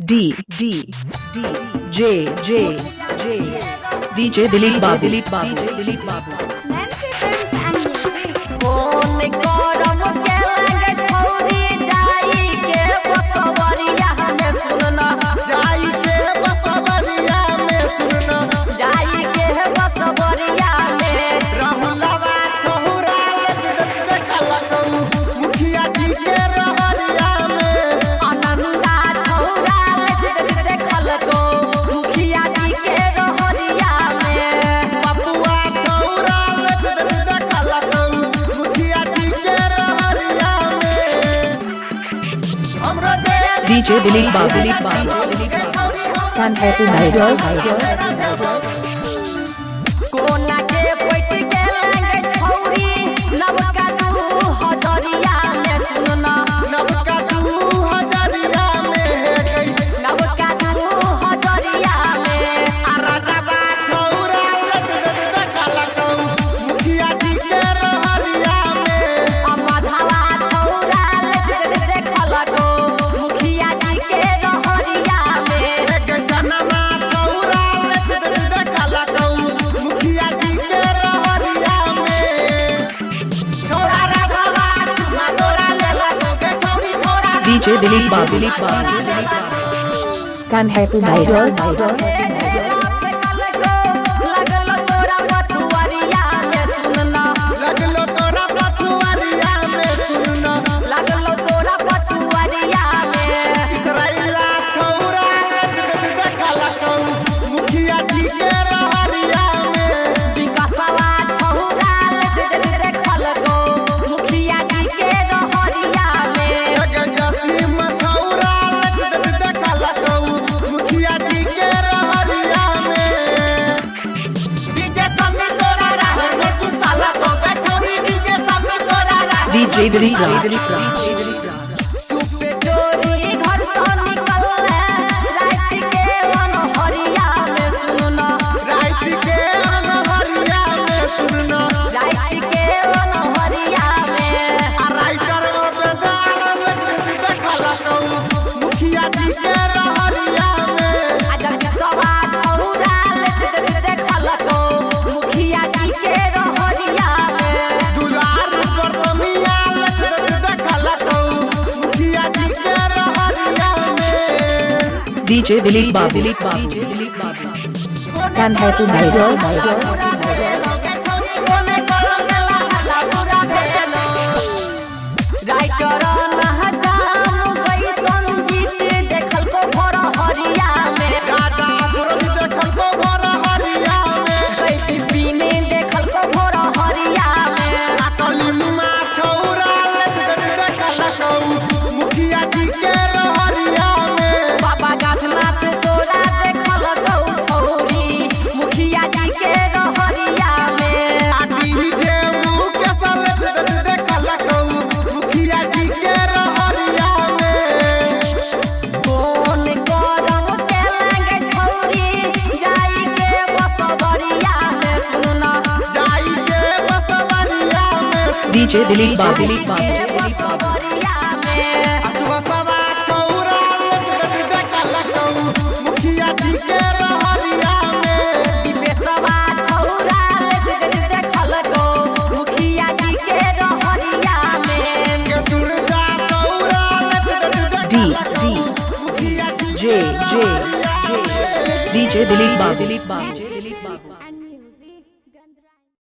D D D J J J DJ Dilip Babu Dilip Babu Dilip Babu Nancy Films and Music. कोन करम के लागे छौरी जाई के बसवरिया में सुनना, जाई के बसवरिया में सुनना, जाई के बसवरिया में। राहुलवा छहुरा देखलकौ मुखिया जी के रहरिया में। आनंदा छौरा देखलको मुखिया जी के रहरिया में। पपुआ छहुरा देखलकौ मुखिया जी के रहरिया में। हमरो दे DJ Dilip Babu Dilip Babu Dilip Babu कोना के पैट के लागे छौरी नवका दू हजरिया में सुनना, नवका दू हजरिया में हे गई। नवका दू हजरिया में। आ राजाबा छौरा देखलकौ मुखिया जी के रहरिया में। मधवा छौरा देखलको मुखिया जी के रहरिया में। एक जनमा छौरा देखलकौ मुखिया जी के रहरिया में। छौरा राधावा चुमा तोरा लेलकौ के छौरी छौरा DJ Dilip Babu Dilip Babu लगल तोरा पछुअरिया में सुनना, लगलो तोरा पछुअरिया में सुनना, लगल तोरा पछुअरिया में। इसराइला छौरा देखलकौ मुखिया जी के रहरिया में। विकसवा छौरा देखलको मुखिया जी के रहरिया में। एक जसीम छौरा देखलकौ मुखिया जी के रहरिया में। डीजे समी तोरा रहर में चुसाला तो के छौरी, डीजे समी तोरा रहर DJ Dilip Raj चुपे चोरी घर से निकल रात के अनहरिया में सुनना, रात के अनहरिया में सुनना, रात के अनहरिया में। आ राइटर बेदाल देखलकौ मुखिया जी के रहरिया में। आ जगदीशवा छौरा देखलको मुखिया जी के रहरिया में। दुलार बरसमिया देखलकौ मुखिया जी के रहरिया में। DJ Dilip Babu Dilip Babu Dilip Babu writer नहजाम गई संजीत देखलको भोर हरिया में। राजा पुरम देखलकौ भरहरिया में। गई पीने देखलको भोर हरिया में। आ कलिमा छौरा देखलकौ मुखिया जी के रहरिया में। बाबा गाछनाथ तोरा देखलकौ छौरी मुखिया जी के रहरिया में। आ डीजे मुकेश देखलकौ मुखिया जी के रहरिया में। कोन करम के लागे छौरी जाई के बसवरिया में सुनना, जाई के बसवरिया में। DJ Dilip Babu Dilip Babu के बसवरिया में। सुबसवा छौरा देखलकौ मुखिया जी के रहरिया में। दिपेशवा छौरा देखलको मुखिया जी के रहरिया में। के सुरजा छौरा D देखलकौ D मुखिया जी J J J DJ Dilip Babu Dilip Babu Dilip Babu And